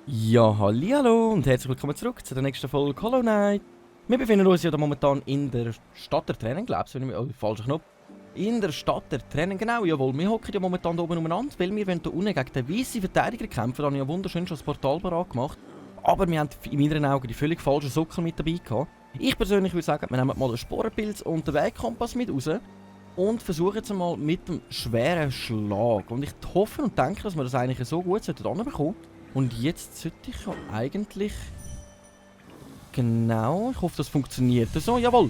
Ja, hallihallo und herzlich willkommen zurück zu der nächsten Folge Hollow Knight. Wir befinden uns ja momentan in der Stadt der Tränen, glaubst du? Oh, falscher Knopf. In der Stadt der Tränen, genau, jawohl. Wir hocken ja momentan hier oben umeinander, weil wir hier unten gegen den weißen Verteidiger kämpfen. Da habe ich ja wunderschön schon das Portal bereit gemacht. Aber wir haben in meinen Augen die völlig falschen Sockel mit dabei gehabt. Ich persönlich würde sagen, wir nehmen mal den Sporenpilz und den Wegkompass mit raus. Und versuchen jetzt mal mit dem schweren Schlag. Und ich hoffe und denke, dass wir das eigentlich so gut bekommen sollten. Und jetzt sollte ich ja eigentlich... Genau, ich hoffe, das funktioniert so. Jawohl.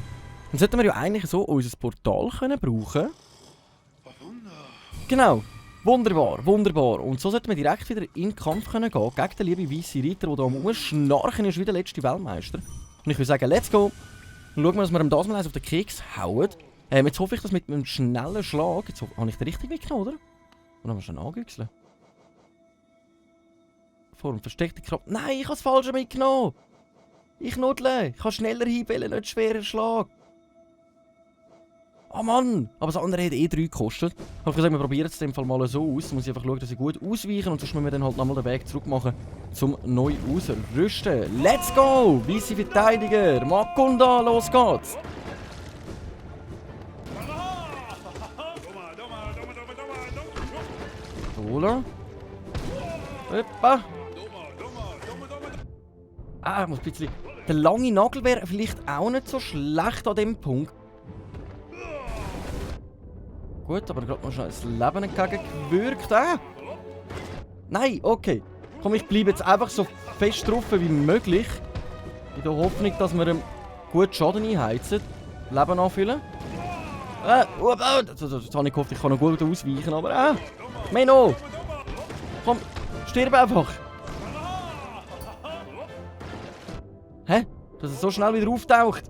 Dann sollten wir ja eigentlich so unser Portal können brauchen. Genau. Wunderbar, wunderbar. Und so sollten wir direkt wieder in den Kampf können gehen gegen den lieben weißen Reiter, der da am Urschnarchen ist wie der letzte Weltmeister. Und ich würde sagen, let's go. Und schauen wir, dass wir ihm das mal auf den Keks hauen. Jetzt hoffe ich, dass mit einem schnellen Schlag... Jetzt habe ich den richtig weggenommen, oder? Oder haben wir schon angehüchselt? Vor dem versteckten Kraft... Nein, ich habe das Falsche mitgenommen! Ich nudle! Ich kann schneller hinwählen, nicht schwerer Schlag! Oh Mann! Aber das andere hat eh 3 gekostet. Ich habe gesagt, wir probieren es in dem Fall mal so aus. Muss ich einfach schauen, dass ich gut ausweichen und sonst müssen wir dann halt nochmal den Weg zurück machen zum neu ausrüsten. Let's go! Weisse Verteidiger! Makunda, los geht's! Oder? Hoppa! Ich muss ein bisschen... Der lange Nagel wäre vielleicht auch nicht so schlecht an dem Punkt. Gut, aber gerade noch schnell das Leben entgegengewirkt. Nein, okay. Komm, ich bleibe jetzt einfach so fest drauf wie möglich. In der Hoffnung, dass wir ihm gut Schaden einheizen. Leben anfüllen. Jetzt habe ich gehofft, ich kann noch gut ausweichen, aber... Menno! Komm, stirb einfach! Hä? Dass er so schnell wieder auftaucht?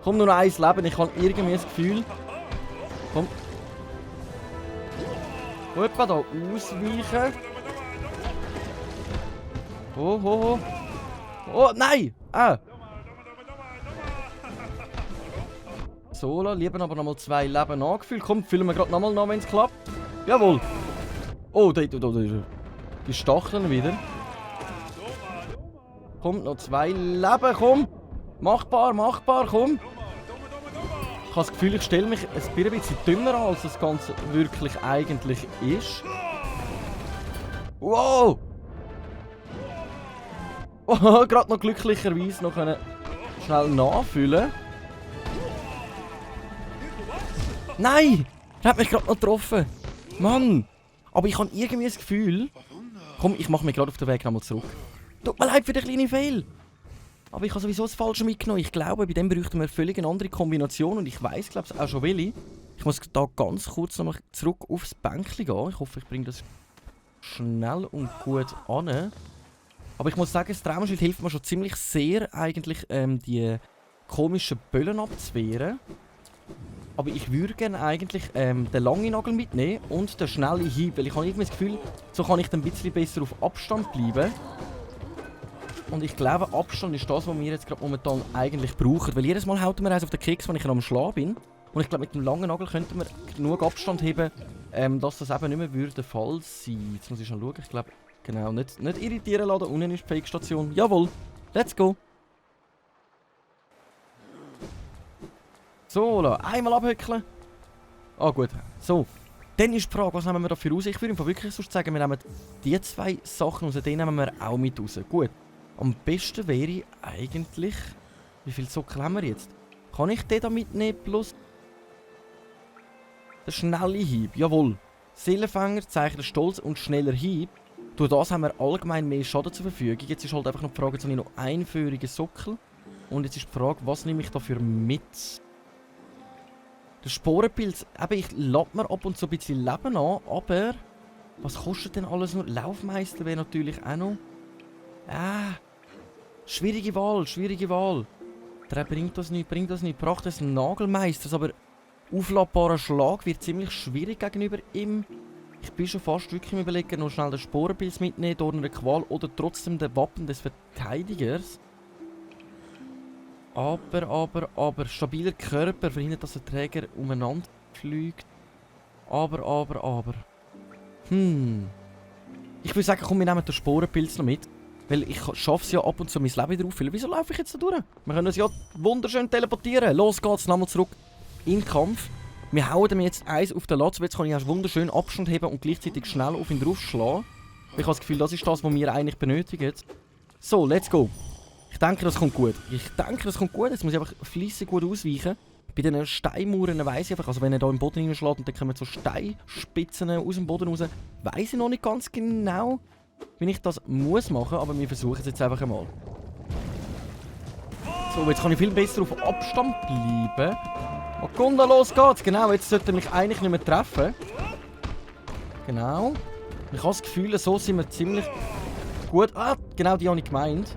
Komm, nur noch ein Leben, ich habe irgendwie das Gefühl... Komm. Hoppa, da ausweichen. Oh. Oh, nein! So, lieber aber nochmal 2 Leben angefüllt. Komm, füllen wir gerade nochmal nach, wenn es klappt. Jawohl! Oh, da die Stacheln wieder. Kommt noch 2 Leben, komm! Machbar, komm! Ich habe das Gefühl, ich stelle mich ein bisschen dümmer an, als das Ganze wirklich eigentlich ist. Wow! Oh, gerade noch glücklicherweise noch schnell nachfüllen. Nein! Er hat mich gerade noch getroffen. Mann! Aber ich habe irgendwie das Gefühl... Komm, ich mache mich gerade auf den Weg nochmal zurück. Tut mir leid für den kleinen Fehl. Aber ich habe sowieso das Falsche mitgenommen. Ich glaube, bei dem bräuchten wir völlig eine andere Kombination. Und ich weiss, glaube ich, auch schon welche. Ich muss da ganz kurz nochmal zurück aufs Bänkchen gehen. Ich hoffe, ich bringe das schnell und gut an. Aber ich muss sagen, das Traumschild hilft mir schon ziemlich sehr, eigentlich die komischen Böllen abzuwehren. Aber ich würde gerne eigentlich den langen Nagel mitnehmen und den schnellen Hieb. Weil ich habe irgendwie das Gefühl, so kann ich dann ein bisschen besser auf Abstand bleiben. Und ich glaube, Abstand ist das, was wir jetzt gerade momentan eigentlich brauchen. Weil jedes Mal haut mir eins auf den Keks, wenn ich am Schlafen bin. Und ich glaube, mit dem langen Nagel könnten wir genug Abstand haben, dass das eben nicht mehr würde der Fall sein. Jetzt muss ich schon schauen. Ich glaube, genau, nicht irritieren lassen. Da unten ist die Fake-Station. Jawohl, let's go. So, einmal abhöckeln. Gut. So. Dann ist die Frage, was nehmen wir dafür raus? Ich würde einfach wirklich sonst sagen, wir nehmen die 2 Sachen raus, die nehmen wir auch mit raus. Gut. Am besten wäre eigentlich... Wie viele Sockel haben wir jetzt? Kann ich den da mitnehmen plus... Der schnelle Hieb, jawohl. Seelenfänger, Zeichen Stolz und schneller Hieb. Durch das haben wir allgemein mehr Schaden zur Verfügung. Jetzt ist halt einfach noch die Frage, jetzt habe ich noch einführige Sockel. Und jetzt ist die Frage, was nehme ich dafür mit? Der Sporenpilz, eben, ich lade mir ab und zu ein bisschen Leben an, aber... Was kostet denn alles nur? Laufmeister wäre natürlich auch noch... Schwierige Wahl. Der bringt das nicht. Braucht es einen Nagelmeister, aber... Aufladbarer Schlag wird ziemlich schwierig gegenüber ihm. Ich bin schon fast wirklich im Überlegen, noch schnell den Sporenpilz mitnehmen, durch eine Qual oder trotzdem den Wappen des Verteidigers. Aber. Stabiler Körper verhindert, dass der Träger umeinander fliegt. Aber. Ich würde sagen, komm, wir nehmen den Sporenpilz noch mit. Weil ich schaffe es ja ab und zu mein Leben wieder auffüllen. Wieso laufe ich jetzt da durch? Wir können uns ja wunderschön teleportieren. Los geht's, nochmal zurück in den Kampf. Wir hauen ihm jetzt eins auf den Latz. Jetzt kann ich erst wunderschön Abstand heben und gleichzeitig schnell auf ihn draufschlagen. Ich habe das Gefühl, das ist das, was wir eigentlich benötigen. So, let's go. Ich denke, das kommt gut. Jetzt muss ich einfach fleissig gut ausweichen. Bei diesen Steinmauern weiss ich einfach, also wenn er da im Boden reinschlägt und dann kommen so Steinspitzen aus dem Boden raus, weiss ich noch nicht ganz genau, wie ich das muss machen, aber wir versuchen es jetzt einfach einmal. So, jetzt kann ich viel besser auf Abstand bleiben. Makunda, los geht's! Genau, jetzt sollte er mich eigentlich nicht mehr treffen. Genau. Ich habe das Gefühl, so sind wir ziemlich gut. Ah, genau, die habe ich gemeint.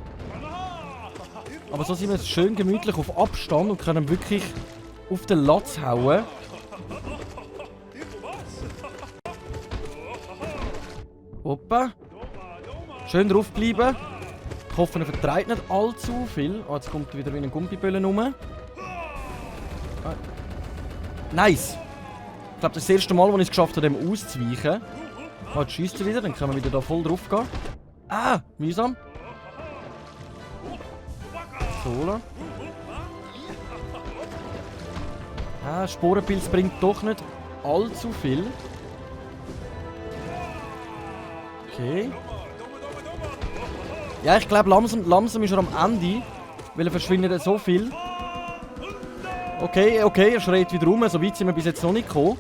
Aber so sind wir schön gemütlich auf Abstand und können wirklich auf den Latz hauen. Hoppa. Schön drauf bleiben. Ich hoffe, er vertreibt nicht allzu viel. Oh, jetzt kommt wieder wie ein Gummiböllen rum. Ah. Nice! Ich glaube, das ist das erste Mal, wo ich es geschafft habe, dem auszuweichen. Oh, jetzt schiesst er wieder, dann können wir wieder da voll drauf gehen. Ah, mühsam. So. Ah, Sporenpilz bringt doch nicht allzu viel. Okay. Ja, ich glaube, langsam ist er am Ende. Weil er verschwindet so viel. Okay, er schreit wieder rum. So weit sind wir bis jetzt noch nicht gekommen.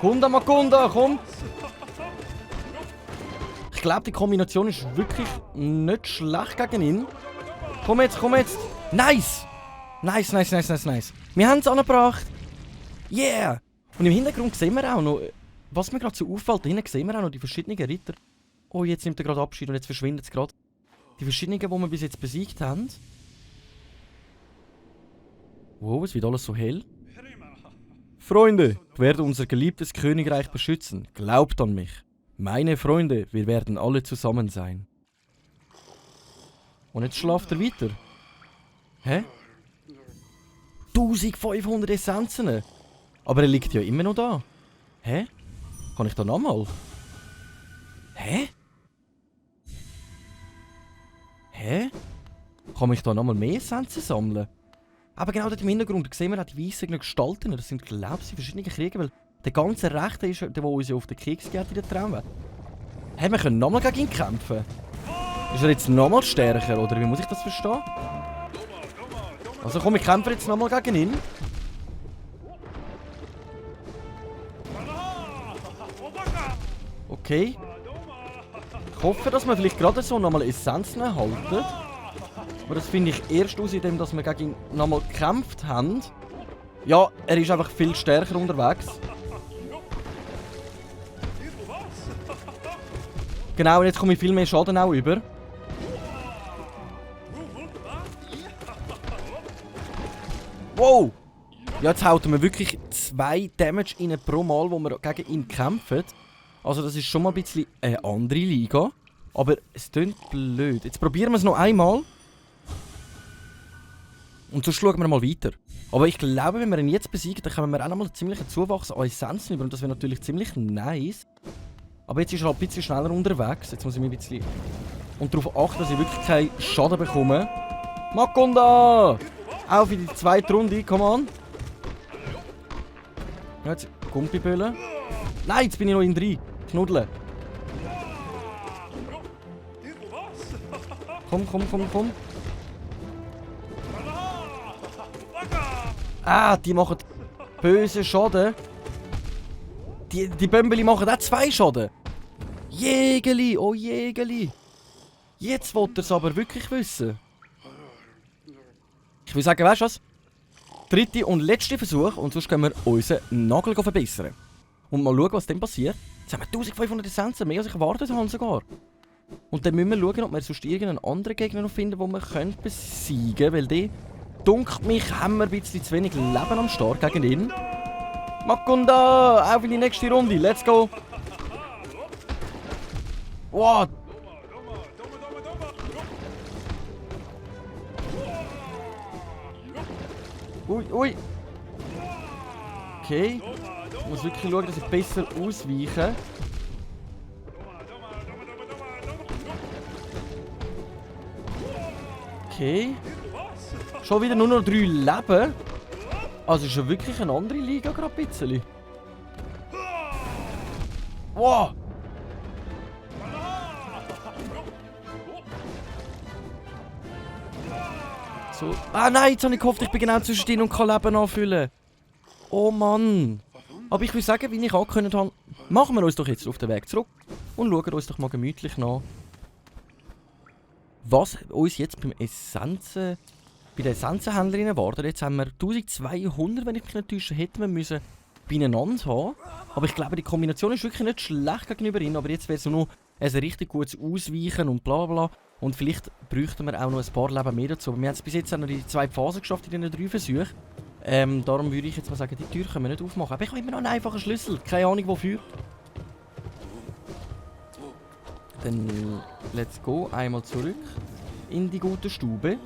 Makunda, komm! Ich glaube, die Kombination ist wirklich nicht schlecht gegen ihn. Komm jetzt! Nice! Nice. Wir haben es angebracht. Yeah! Und im Hintergrund sehen wir auch noch, was mir gerade so auffällt, da hinten sehen wir auch noch die verschiedenen Ritter. Oh, jetzt nimmt er gerade Abschied und jetzt verschwindet es gerade. Die verschiedenen, die wir bis jetzt besiegt haben. Wow, es wird alles so hell. Freunde, ich werde unser geliebtes Königreich beschützen. Glaubt an mich. Meine Freunde, wir werden alle zusammen sein. Und jetzt schlaft er weiter. Hä? 1500 Essenzen. Aber er liegt ja immer noch da. Hä? Kann ich da nochmal? Hä? Kann ich da nochmal mehr Essenzen sammeln? Aber genau dort im Hintergrund sehen wir auch die weißen Gestalten. Das sind, glaube ich, verschiedene Kriege, weil der ganze Rechte ist der, der uns ja auf den Keks geht in der Traum. Hey, wir können nochmal gegen ihn kämpfen. Ist er jetzt nochmal stärker, oder wie muss ich das verstehen? Also komm, ich kämpfe jetzt nochmal gegen ihn. Okay. Ich hoffe, dass wir vielleicht gerade so nochmal Essenzen erhalten. Aber das finde ich erst aus, indem dass wir gegen ihn nochmal gekämpft haben. Ja, er ist einfach viel stärker unterwegs. Genau, und jetzt komme ich viel mehr Schaden auch über. Wow! Ja, jetzt haut er wirklich 2 Damage rein pro Mal, wo wir gegen ihn kämpfen. Also das ist schon mal ein bisschen eine andere Liga. Aber es klingt blöd. Jetzt probieren wir es noch einmal. Und sonst schauen wir mal weiter. Aber ich glaube, wenn wir ihn jetzt besiegen, dann können wir auch nochmal einen ziemlichen Zuwachs an Essenzen über. Und das wäre natürlich ziemlich nice. Aber jetzt ist er halt ein bisschen schneller unterwegs. Jetzt muss ich mich ein bisschen... Und darauf achten, dass ich wirklich keinen Schaden bekomme. Makunda! Auf in die zweite Runde, come on. Ja, jetzt Gumpiböllen. Nein, jetzt bin ich noch in 3. Knuddeln. Komm. Ah, die machen böse Schaden. Die Bömbeli machen auch 2 Schaden. Jägeli, oh Jägeli. Jetzt wollt ihr es aber wirklich wissen. Ich würde sagen, weißt du was? 3. und letzter Versuch und sonst können wir unseren Nagel verbessern. Und mal schauen, was dann passiert. Jetzt haben wir 1500 Essenzen, mehr als ich erwartet habe sogar. Und dann müssen wir schauen, ob wir sonst irgendeinen anderen Gegner noch finden, den wir besiegen können. Weil die, dunkelt mich, haben wir ein bisschen zu wenig Leben am Start gegen ihn. Makunda! Auf in die nächste Runde. Let's go! What? Ui, ui. Okay. Ich muss wirklich schauen, dass ich besser ausweiche. Okay. Schon wieder nur noch 3 Leben. Also ist ja wirklich eine andere Liga gerade ein bisschen. Wow! So. Ah nein, jetzt habe ich gehofft, ich bin genau zwischen denen und kann Leben anfüllen. Oh Mann. Aber ich will sagen, wie ich angekündigt habe, machen wir uns doch jetzt auf den Weg zurück und schauen uns doch mal gemütlich nach, was uns jetzt bei der Essenzenhändlerin erwartet. Jetzt haben wir 1200, wenn ich mich nicht täusche, hätten wir müssen beieinander haben. Aber ich glaube, die Kombination ist wirklich nicht schlecht gegenüber ihnen. Aber jetzt wäre es nur ein richtig gutes Ausweichen und bla bla. Und vielleicht bräuchten wir auch noch ein paar Leben mehr dazu. Aber wir haben es bis jetzt auch noch die 2 Phasen geschafft in diesen 3 Versuchen. Darum würde ich jetzt mal sagen, die Tür können wir nicht aufmachen. Aber ich habe immer noch einen einfachen Schlüssel. Keine Ahnung wofür. Dann let's go. Einmal zurück in die gute Stube.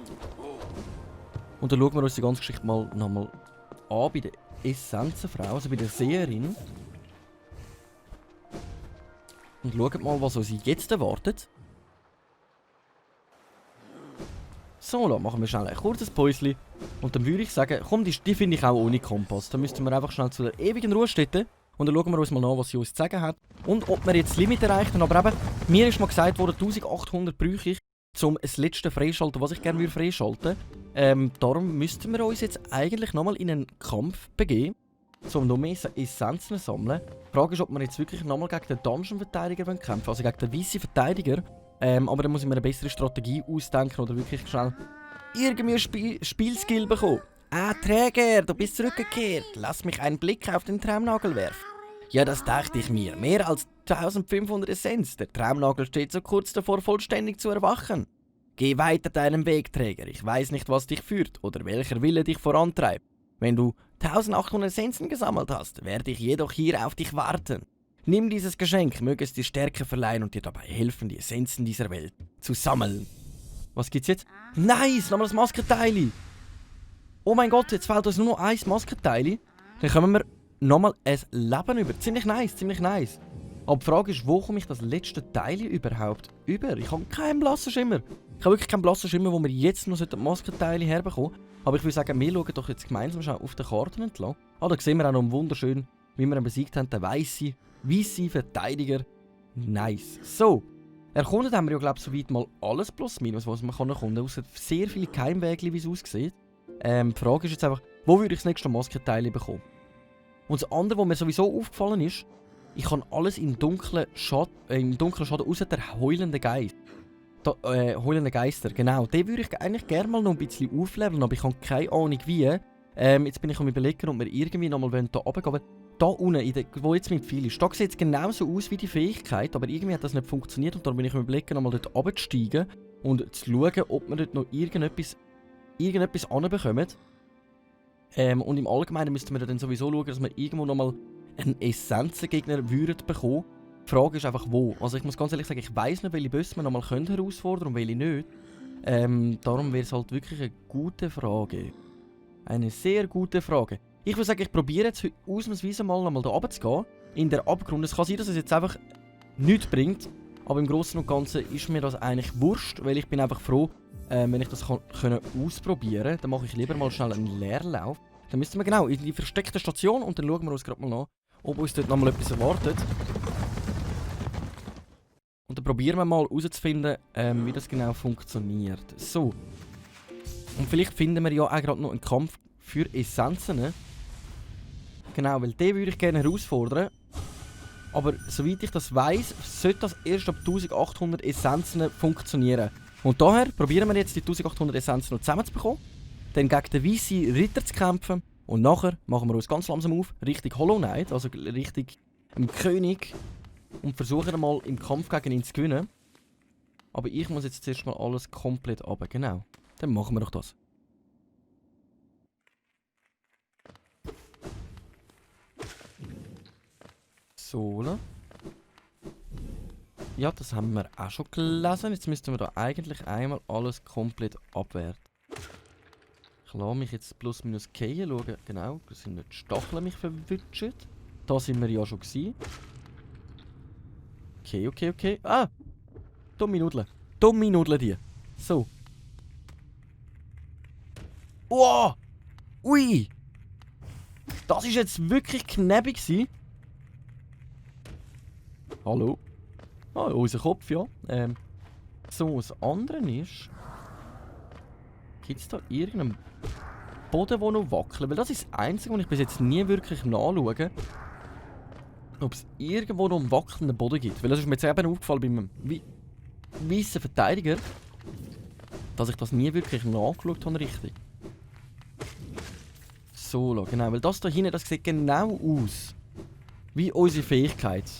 Und dann schauen wir uns die ganze Geschichte mal nochmal an bei der Essenzenfrau, also bei der Seherin. Und schauen mal, was uns jetzt erwartet. So, dann machen wir schnell ein kurzes Päuschen. Und dann würde ich sagen, komm, die finde ich auch ohne Kompass. Dann müssten wir einfach schnell zu der ewigen Ruhestätte. Und dann schauen wir uns mal an, was sie uns zu sagen hat. Und ob wir jetzt das Limit erreichen. Aber eben, mir ist mal gesagt worden, 1800 bräuchte ich, um das letzte freischalten, was ich gerne würde freischalten. Darum müssten wir uns jetzt eigentlich nochmal in einen Kampf begeben, um noch mehr Essenzen zu sammeln. Die Frage ist, ob wir jetzt wirklich nochmal gegen den Dungeon-Verteidiger kämpfen, also gegen den weißen Verteidiger. Aber dann muss ich mir eine bessere Strategie ausdenken oder wirklich schnell irgendwie Spielskill bekommen. Ah, Träger, du bist zurückgekehrt. Lass mich einen Blick auf den Traumnagel werfen. Ja, das dachte ich mir. Mehr als 1500 Essenz. Der Traumnagel steht so kurz davor, vollständig zu erwachen. Geh weiter deinem Weg, Träger. Ich weiß nicht, was dich führt oder welcher Wille dich vorantreibt. Wenn du 1800 Essenzen gesammelt hast, werde ich jedoch hier auf dich warten. Nimm dieses Geschenk, möge es dir Stärke verleihen und dir dabei helfen, die Essenzen dieser Welt zu sammeln. Was gibt's jetzt? Nice, nochmal das Maskenteil. Oh mein Gott, jetzt fehlt uns nur noch ein Maskenteil. Dann kommen wir nochmal ein Leben über. Ziemlich nice. Aber die Frage ist, wo komme ich das letzte Teil überhaupt über? Ich habe keinen blassen Schimmer. Ich habe wirklich keinen blassen Schimmer, wo wir jetzt noch das Maskenteil herbekommen. Aber ich würde sagen, wir schauen doch jetzt gemeinsam schon auf den Karten entlang. Ah, da sehen wir auch noch wunderschön, wie wir ihn besiegt haben, den weißen Verteidiger. Nice. So. Erkundet haben wir ja, glaube ich, soweit mal alles plus minus, was man erkunden kann. Außer sehr viele Keimwege, wie es aussieht. Die Frage ist jetzt einfach, wo würde ich das nächste Maskenteil bekommen? Und das andere, was mir sowieso aufgefallen ist, ich kann alles im dunklen Schaden, außer der heulende Geist. Heulende Geister, genau. Den würde ich eigentlich gerne mal noch ein bisschen aufleveln, aber ich habe keine Ahnung wie. Jetzt bin ich am Überlegen, ob wir irgendwie nochmal hier runtergehen wollen. Da unten, wo jetzt mein Pfeil ist, da sieht es genauso aus wie die Fähigkeit, aber irgendwie hat das nicht funktioniert und darum bin ich am Überlegen, nochmal dort runterzusteigen und zu schauen, ob wir dort noch irgendetwas anbekommen. Und im Allgemeinen müssten wir dann sowieso schauen, dass wir irgendwo nochmal einen Essenzengegner würden bekommen. Die Frage ist einfach wo. Also ich muss ganz ehrlich sagen, ich weiss nicht, welche Bosse wir nochmal herausfordern und welche nicht. Darum wäre es halt wirklich eine gute Frage. Eine sehr gute Frage. Ich würde sagen, ich probiere jetzt ausnahmsweise mal nochmal da runter zu gehen. In der Abgrund. Es kann sein, dass es jetzt einfach nichts bringt. Aber im Großen und Ganzen ist mir das eigentlich wurscht, weil ich bin einfach froh, wenn ich das ausprobieren kann. Dann mache ich lieber mal schnell einen Leerlauf. Dann müssen wir genau in die versteckte Station und dann schauen wir uns gerade mal an, ob uns dort nochmal etwas erwartet. Und dann probieren wir mal herauszufinden, wie das genau funktioniert. So. Und vielleicht finden wir ja auch gerade noch einen Kampf für Essenzen. Genau, weil den würde ich gerne herausfordern. Aber soweit ich das weiss, sollte das erst ab 1800 Essenzen funktionieren. Und daher probieren wir jetzt die 1800 Essenzen noch zusammenzubekommen. Dann gegen den weißen Ritter zu kämpfen. Und nachher machen wir uns ganz langsam auf Richtung Hollow Knight, also Richtung König. Und versuchen mal im Kampf gegen ihn zu gewinnen. Aber ich muss jetzt zuerst mal alles komplett runter. Genau. Dann machen wir doch das. So. Ja, das haben wir auch schon gelesen. Jetzt müssten wir da eigentlich einmal alles komplett abwerten. Ich lasse mich jetzt plus minus gehen. Schauen, genau, das sind nicht die Stacheln mich verwutschen. Da sind wir ja schon gewesen. Okay. Ah! Dumme Nudeln. Dumme Nudeln die. So. Wow! Ui! Das ist jetzt wirklich knäbig gewesen. Hallo? Ah, unser Kopf, ja. So, das andere ist... Gibt es da irgendeinen Boden, der noch wackelt? Weil das ist das Einzige, was ich bis jetzt nie wirklich nachschaue. Ob es irgendwo noch einen wackelnden Boden gibt. Weil das ist mir jetzt eben aufgefallen bei einem weißen Verteidiger, dass ich das nie wirklich nachgeschaut habe richtig. So, genau. Weil das da hinten, das sieht genau aus wie unsere Fähigkeit.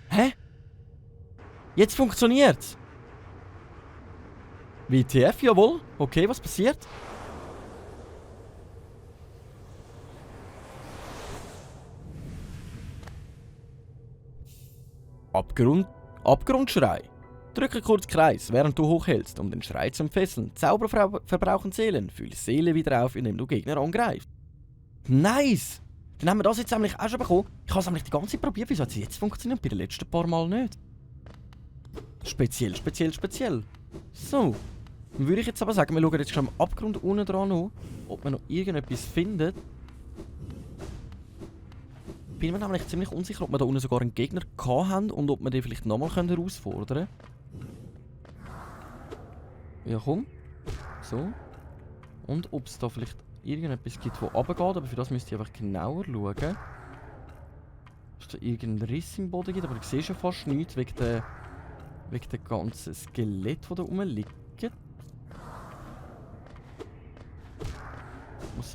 Hä? Jetzt funktioniert's! WTF, jawohl. Okay, was passiert? Abgrundschrei. Drücke kurz Kreis, während du hochhältst, um den Schrei zu entfesseln. Zauber verbrauchen Seelen. Fühl Seele wieder auf, indem du Gegner angreifst. Nice! Dann haben wir das jetzt nämlich auch schon bekommen. Ich habe es nämlich die ganze Zeit probiert. Wieso hat es jetzt funktioniert? Bei den letzten paar Mal nicht. Speziell. So. Dann würde ich jetzt aber sagen, wir schauen jetzt schon am Abgrund unten dran an, ob wir noch irgendetwas finden. Bin mir nämlich ziemlich unsicher, ob wir da unten sogar einen Gegner haben und ob wir den vielleicht nochmal herausfordern können. Ja, komm. So. Und ob es da vielleicht irgendetwas gibt, das runtergeht, aber für das müsste ich einfach genauer schauen. Ob es da irgendeinen Riss im Boden gibt, aber ich sehe schon fast nichts wegen der ganzen Skelett, die da rumliegen.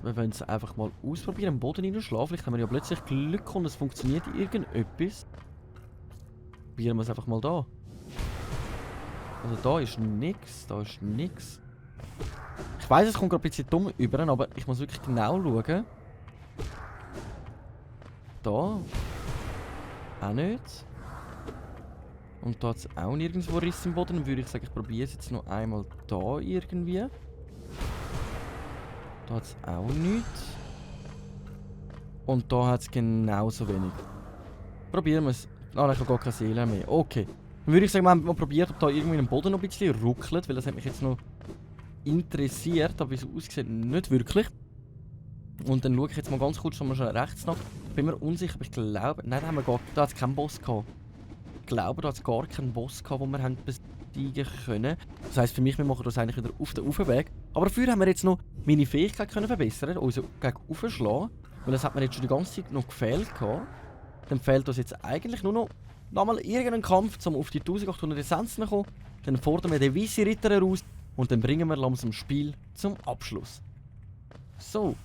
Wir wollen es einfach mal ausprobieren, am Boden reinschlagen. Vielleicht haben wir ja plötzlich Glück und es funktioniert irgendetwas. Probieren wir es einfach mal da. Also da ist nichts, Ich weiss, es kommt gerade ein bisschen dumm über, aber ich muss wirklich genau schauen. Da. Auch nicht. Und da hat es auch nirgendwo Riss im Boden. Dann würde ich sagen, ich probiere es jetzt noch einmal da irgendwie. Da hat es auch nichts. Und da hat es genauso wenig. Probieren wir es. Ah, ich habe gar keine Seele mehr. Okay. Dann würde ich sagen, wir haben mal probiert, ob da irgendwie im Boden noch ein bisschen ruckelt, weil das hat mich jetzt noch interessiert, aber wie es aussieht, nicht wirklich. Und dann schaue ich jetzt mal ganz kurz schon rechts nach. Ich bin mir unsicher, aber ich glaube... Nein, da hat es keinen Boss gehabt. Ich glaube, da hat es gar keinen Boss gehabt, den wir haben bestiegen können. Das heisst für mich, wir machen das eigentlich wieder auf den Aufweg. Aber dafür haben wir jetzt noch meine Fähigkeit können verbessern, also gegen Aufschlagen. Weil das hat mir jetzt schon die ganze Zeit noch gefehlt gehabt. Dann fehlt uns jetzt eigentlich nur noch mal irgendeinen Kampf, um auf die 1800 Essenzen zu kommen. Dann fordern wir den weißen Ritter heraus und dann bringen wir langsam das Spiel zum Abschluss. So.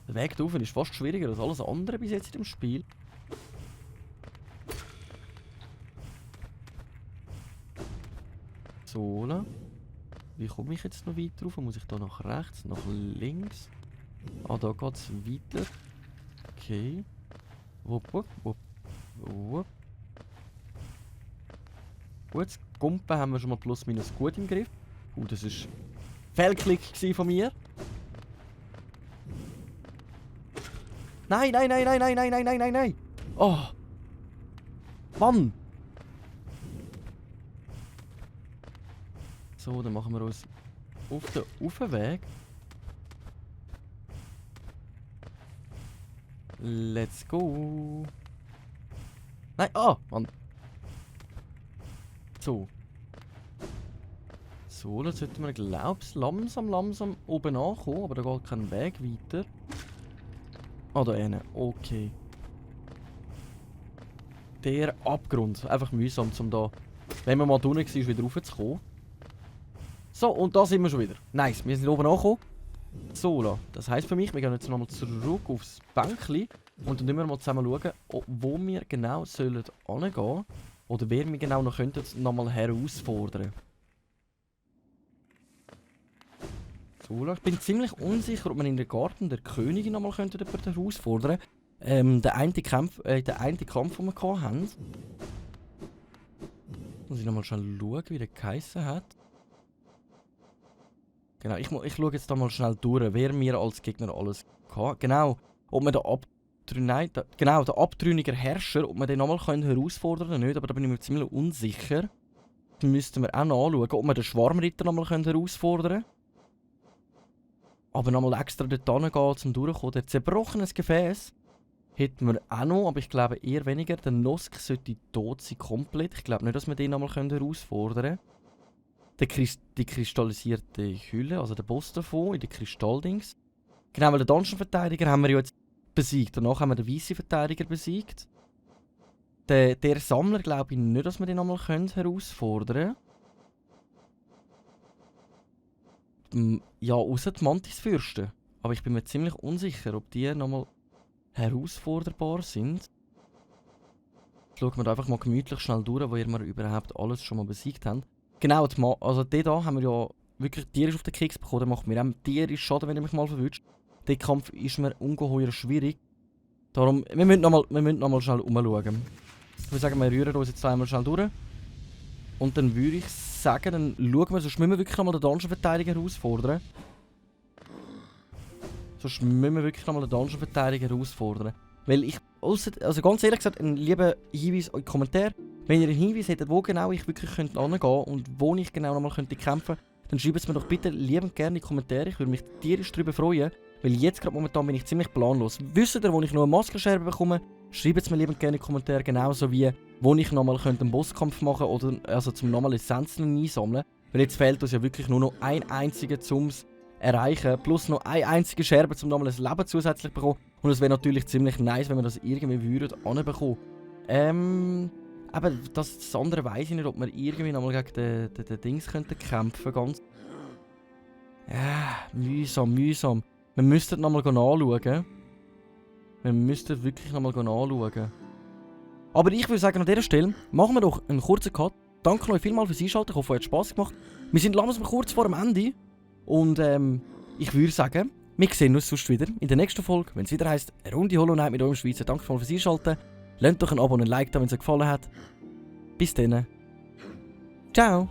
Der Weg da ist fast schwieriger als alles andere bis jetzt im Spiel. So. Wie komme ich jetzt noch weiter rauf? Muss ich da nach rechts, nach links? Ah, da geht es weiter. Okay. Wupp. Gut, das Gumpen haben wir schon mal plus minus gut im Griff. Das war Fehlklick von mir. Nein. Oh. Mann. So, dann machen wir uns auf den Aufweg. Let's go. Nein, Mann. So. So, jetzt sollten wir, glaube ich, langsam oben ankommen, aber da geht kein Weg weiter. Ah, da hinten. Okay. Der Abgrund. Einfach mühsam, um da, wenn man mal da unten war, wieder raufzukommen. So, und da sind wir schon wieder. Nice, wir sind oben angekommen. So, das heisst für mich, wir gehen jetzt nochmal zurück aufs Bänkchen. Und dann müssen wir mal zusammen schauen, wo wir genau sollen hingehen. Oder wer wir genau noch könnten, nochmal herausfordern. Dracula. Ich bin ziemlich unsicher, ob man in der Garten der Königin nochmal herausfordern könnte. Der eine Kampf, den wir hatten. Muss ich nochmal schnell schauen, wie der geheissen hat. Genau, ich schaue jetzt da mal schnell durch, wer mir als Gegner alles hatte. Genau, ob man der abtrünnige Herrscher, ob man den nochmal herausfordern kann oder nicht, aber da bin ich mir ziemlich unsicher. Dann müssten wir auch nachschauen, ob wir den Schwarmritter nochmal herausfordern können. Aber nochmal extra dort hingehen, zum durchkommen. Der zerbrochenes Gefäß hätten wir auch noch, aber ich glaube eher weniger. Der Nosk sollte tot sein, komplett. Ich glaube nicht, dass wir den nochmal herausfordern können. Die kristallisierte Hülle, also der Boss davon, in den Kristalldings. Genau, weil den Dungeon-Verteidiger haben wir ja jetzt besiegt. Danach haben wir den weißen Verteidiger besiegt. Der Sammler glaube ich nicht, dass wir den nochmal herausfordern können. Ja, außer die Mantisfürsten. Aber ich bin mir ziemlich unsicher, ob die nochmal herausforderbar sind. Schauen wir einfach mal gemütlich schnell durch, wo wir überhaupt alles schon mal besiegt haben. Genau, also den da haben wir ja wirklich tierisch auf den Keks bekommen. Der macht mir auch tierisch Schaden, wenn er mich mal verwünscht. Der Kampf ist mir ungeheuer schwierig. Darum, wir müssen noch mal schnell umschauen. Ich würde sagen, wir rühren uns jetzt einmal schnell durch. Und dann würde ich sagen, dann schauen wir, sonst müssen wir wirklich nochmal den Dungeon-Verteidiger herausfordern. Weil ich, also ganz ehrlich gesagt, einen lieben Hinweis in die Kommentare. Wenn ihr einen Hinweis hättet, wo genau ich wirklich hingehen könnte und wo ich genau nochmal kämpfen könnte, dann schreibt es mir doch bitte liebend gerne in die Kommentare. Ich würde mich tierisch darüber freuen, weil jetzt gerade momentan bin ich ziemlich planlos. Wisst ihr, wo ich noch eine Maskenscherbe bekomme? Schreibt es mir liebend gerne in die Kommentare, genauso wie, wo ich nochmal einen Bosskampf machen könnte oder also zum nochmal Essenzen einsammeln. Weil jetzt fehlt uns ja wirklich nur noch ein einziger zum erreichen, plus noch eine einzige Scherbe, um nochmal ein Leben zusätzlich zu bekommen. Und es wäre natürlich ziemlich nice, wenn wir das irgendwie würden anbekommen. Aber das andere weiss ich nicht, ob wir irgendwie nochmal gegen den Dings könnten kämpfen ganz. Ja, mühsam. Wir müssten nochmal nachschauen. Aber ich würde sagen, an dieser Stelle machen wir doch einen kurzen Cut. Danke euch vielmals fürs Einschalten, ich hoffe, es hat Spass gemacht. Wir sind langsam kurz vor dem Ende. Und ich würde sagen, wir sehen uns sonst wieder in der nächsten Folge, wenn es wieder heisst, eine Runde Hollow Knight mit eurem Schweizer. Danke fürs Einschalten. Lasst doch ein Abo und ein Like da, wenn es euch gefallen hat. Bis dann. Ciao.